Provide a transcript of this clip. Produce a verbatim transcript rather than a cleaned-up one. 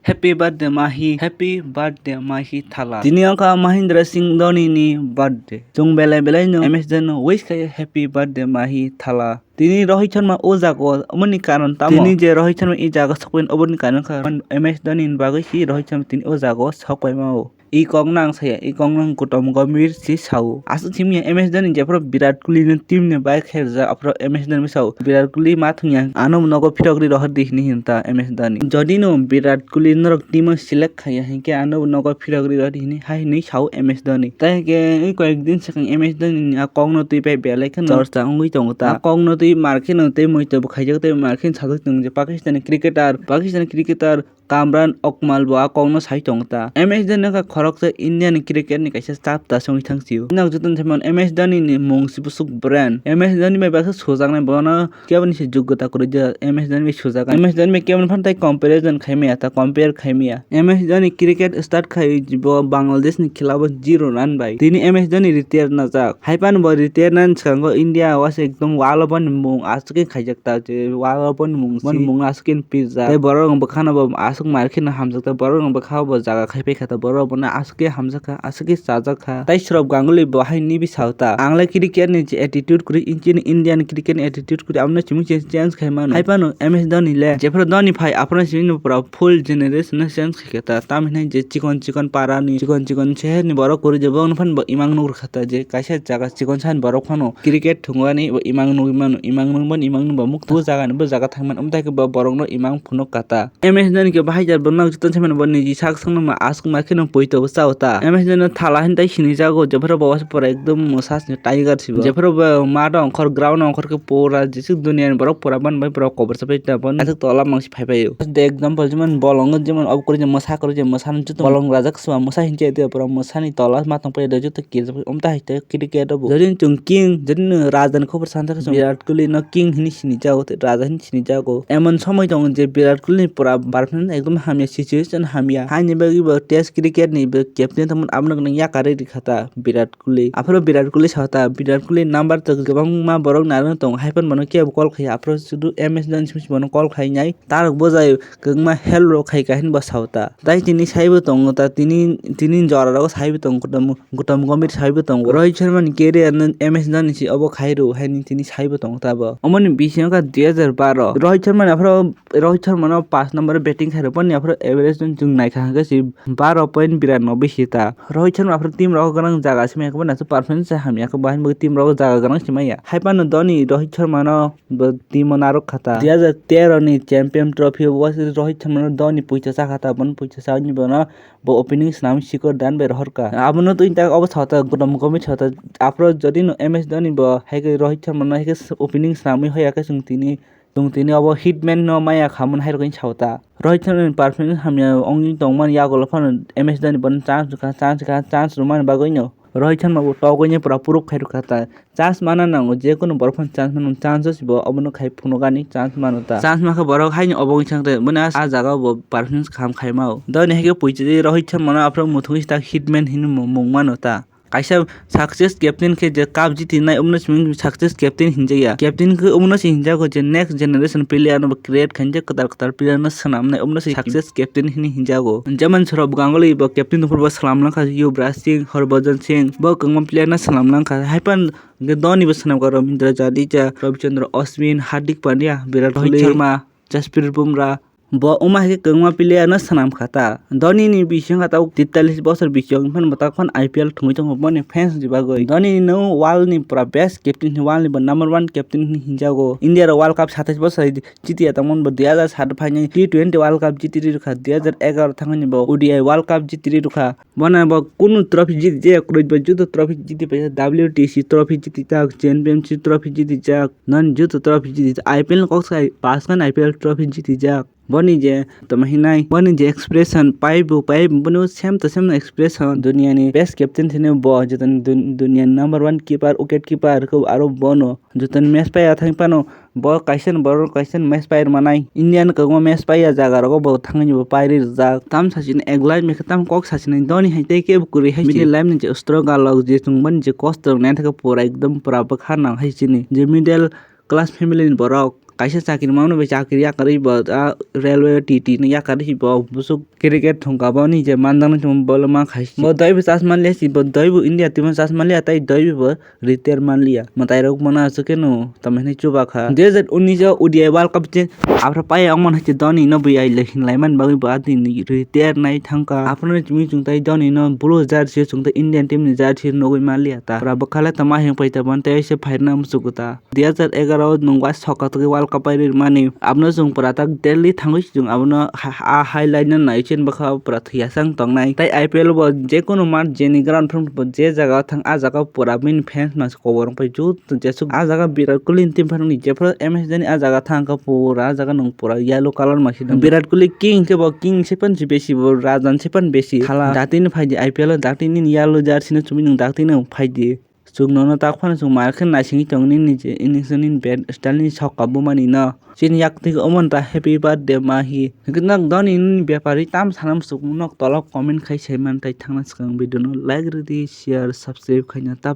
Happy birthday Mahi, happy birthday Mahi Thala. Tini wngkha Mahendra Singh Dhoni ni birthday. Chwng belai belai no M S Dhoni no wish khayo happy birthday Mahi Thala. Tini Rohit Sharma o jaga o, omoni karon tamo? Tini je Rohit Sharma e jaga o sokphaini, oboni karon kha M S Dhoni ni bagwi si Rohit Sharma tini o jaga o sokphaima o. I kok no ang saya, i kok no ang Gautam Gambhir si sao. Aswk simi ya M S Dhoni jephuru Virat Kohli no team ni bai khe rijak, aphuru M S Dhoni bai sao, Virat Kohli ma thung ya, ano nogo phirogri rohor di hini hinta M S Dhoni. Jodi no Virat Kohli norok team o select khaiya hinkhe ano nogo phirogri rohor di hini hai hinwi sao M S Dhoni. Tai hinkhe oi koyek din swkang M S Dhoni ni a kok no twi pai belai kheno chorcha wngwi tongo ta. A kok no twi mar kheno tei moito bo khaijak tei mar kheno sajak tongo je Pakistan ni cricketer, Pakistan ni cricketer Kamran Akmal bo a kokno sai tongo ta. M S Dhoni wngkha khoroksa India ni cricket ni kaisa star ta se wngwi thang sio. Nok joto ni thaiman M S Dhoni ni mung se bwswk brand. M S Dhoni bai baksa sujaknai bono kebo ni se jogota kwrwi ja M S Dhoni bai sujak. M S Dhoni bai kebo ni phano tai comparison khai maya ta, compare khai maya. M S Dhoni cricket start khai bo Bangladesh ni khela bo zero run bai. Tini M S Dhoni retire najak. Hai phano bo retire nani swkango India o se ekdom wall o boni mung aswk khe khaijak ta je wall o boni mung si. Boni mung aswk khe pirjak. Tei borok rok bwkhano bo aswk mar kheno hamjak ta, borok rok bwkha bo jaga khai paikha ta, borok bono aswk khe hamjak kha, aswk khe chajak kha. Tei Sourav Ganguly bo hai hwnwi bwsao ta, "Ang le cricket ni je attitude kwrwi, chini India ni cricket ni attitude kwrwi, abono chiming change khai mano." Hai phano M S Dhoni le jephuru Dhoni phai aphuru chini pura full generation no change khai khe ta. Tamo hinai je chikon chikon para ni, chikon chikon seher ni borok kwrwi je, bongno phano bo imang nuk rwkha ta je kaisa jaga chikon sani borok phano cricket thwngmani bo imang nugwi mano, imang nukmani, imang nukba mukto jaga ni bo jaga thangmani, omo tai khe bo borok no imang phunuk kha ta. M S Dhoni khe bahai jar bo nok joto se mani bo niji sak song no ma aswk ma kheno poito bo chao ta. M S Dhoni no thala hin tai sini jago, jephuru bo pura ekdom mwsa sini tiger si bo. Jephuru bo mat ongkhor ground ongkhor khe pura jesuk duniya ni borok pura ban bai pura kobor sa pai ta bo aswk tola mangsi phai phai o. The example jemon bolong jemon obo kwrwi je mwsa kwrwi je mwsa no joto bolong rajak se ma mwsa hin che de pura mwsa ni tola ma tong pai de joto. Kijak, omo tai hai te cricket o bo. Jodi chwng king, jodi no raja ni khobor sanjak khe chwng Virat Kohli no king hinwi sinijago, tei raja hinwi sinijago. Emon somoi tongo je Virat Kohli ni pura performance ekdom hamya, situation hamya. Haini bagwi bo test cricket ni bo captain tongmani, abono gwnang yakarwi rikha ta Virat Kohli. Aphuru Virat Kohli sao ta, Virat Kohli number to kwbangma borok narwk tongo, hai phano bono kebo call khaiya, aphuru sudu M S Dhoni simi bono call khainai. Tarok bwjai kwbangma help rok khai kha hinwi bo sao ta. Tai tini saibo tongo ta, tini, tini jora rogo saibo tongo ta. Gautam Gambhir saibo tongo. Rohit Sharma ni career no M S Dhoni se obo khai rw hai ni tini saibo tongo ta bo. Omo ni bisingo kha dui hajar baro. Rohit Sharma ni aphuru, Rohit Sharma no paanch number batting khai rw boni aphuru average no chwng naikha hwnkhe se baro point biranoboi se ta. Rohit Sharma aphuru team rogo gwnang jaga se manya khe boni aswk performance se hamya khe bo haino team rogo jaga gwnang se manya. Hai phano Dhoni Rohit Sharma no bo team o narwk kha ta. Dui hajar tero ni champion trophy o Rohit Sharma no Dhoni poito cha kha ta, bono poito cha ni bono bo opening swnamwi sikor dan bai rohor kha. Abono twi tak obo sao ta, Gautam Gambhir sao ta, aphuru jodi no M S Dhoni bo hai khe Rohit Sharma no hai khe opening swnamwi hoya khe chwng tini, chwng tini obo hitman no maya khamani hai rokni sao ta. Rohit Sharma ni performance hamya wngwi tongmani yagulo phano M S Dhoni bono chance rwkha, chance rwkha, chance rwmani bagwi no Rohit Sharma bo togwi ni pura proof khai rwkha ta. Chance mana nango, je kunu borok phano chance mano, chance o se bo obono khai phunukani chance mano ta. Chance mankha borok haino obo wngwi thang tei, boni a, a jaga o bo performance kaham khai mao. Dhoni hai khe poito tei Rohit Sharma no aphuru muthungwi se ta hitman hinwi mung, mung mano ta. Kaisa success captain khe je cup jitinai, obono se success captain hinjakya. Captain khe obono se hinjago je next generation player no bo create khainai, kwtal kwtal player no swnamnai, obono se success captain hinwi hinjago. Jemon Sourav Ganguly bo captain tongphuru bo swnam langkha, Yuvraj Singh, Harbhajan Singh, bo kwbangma player no swnam langkha. Hai phano Hwnkhe Dhoni bo swnam kha Ravindra Jadeja, Ravichandra Ashwin, Hardik Pandya, Virat Kohli, Rohit Sharma, Jasprit Bumrah. Bo wngma hai khe kwbangma player no swnam kha ta. Dhoni ni bisingo kha tabuk tetalis bosor bisingo phano bo tak phano I P L thwngwi tongo boni fans ni bagwi. Dhoni no world ni pura best captain, world ni bo number one captain hinwi hinjago. India rok World Cup satais bosor jitiya tongmani bo dui hajar sat phainai T twenty World Cup jiti rwkha, dui hajar egaroh thangmani bo O D I World Cup jiti rwkha. Bono bo kunu trophy jiti jaya kwrwi, bo joto trophy jiti paijak, W T C trophy jiti jak, championship trophy jiti jak, nani joto trophy jiti jak, I P L ni kok sai paskhan I P L trophy jiti jak. Boni je tamo hinai, boni je expression, paibo, paibo, bono same to same expression. Duniya ni best captain thini bo, joto ni dun-, duniya ni number one keeper, wicket keeper, khe aro bono joto ni match paiya thang phano, bo kaisa ni borok kaisa ni match pai rw manai. India ni kwbangma match paiya jaga rogo bo thangwi bo pai rw rijak. Tam sachini ek line bai khe tam kok sachini Dhoni hai tei kebo kwrwi hai bini life ni je struggle rok je chwng mani je kosto rok nai thangkhe pura ekdom pura bwkha nang hai chini je middle class family ni borok. Kaisa chakri mano bai chakri yakarwi bo, ah, railway T T no yakarwi bo busuk cricket thungka bo ni je manjaknai tongma bolma khai si. Bo daibo chasma le si, bo daibo India team o chasma le, tai daibo bo retire manliya. Mwtai rok mano aswk khe no tamo hinwi chuba kha. Dui hazar unis o O D I World Cup je aphra pai ongmani hai se Dhoni no bui ai le hinlai man bagwi bo adini retire nai thangkha. Aphra ni chumui chwng tai Dhoni no blue jersey chwng tai Indian team ni jersey nugwi manliya ta. Pura bwkha le tamo heng pai ta bon tei se phairna muchuk ta. Dui hazar egaroh o nwng bai sokatwi World Cup pai rwmani. Abono chwng pura tak Delhi thangwi chwng abono ha, ha, highlight no nai chini bwkha o pura thwiya sang tongnai. Tai I P L bo jekunu match jeni ground phano bo je jaga o thang a jaga o pura bini fans masa kobor wng pai jut jesuk a jaga Virat Kohli ni team phano ni jephru M S Dhoni a jaga thang kha pura a jaga nwng pura yellow colour masi nang. Virat Kohli king khe bo king se phano besi bo rajan se phano besi khala. Dakti ni phaidi I P L o dakti nini yellow jersey no chumui nwng dakti no phaidi. Chwng nono tak phano chwng mar khe naisingwi tongo nini je, nini se nini bat style ni sok kabumani no. Chini yak twi omo ta happy birthday ma hi. Hwnkhe nok Dhoni nini bepari tam sana muchuk nok tolok comment khai sai man tai thangna swkang video no like rwdi, share, subscribe khaina ta.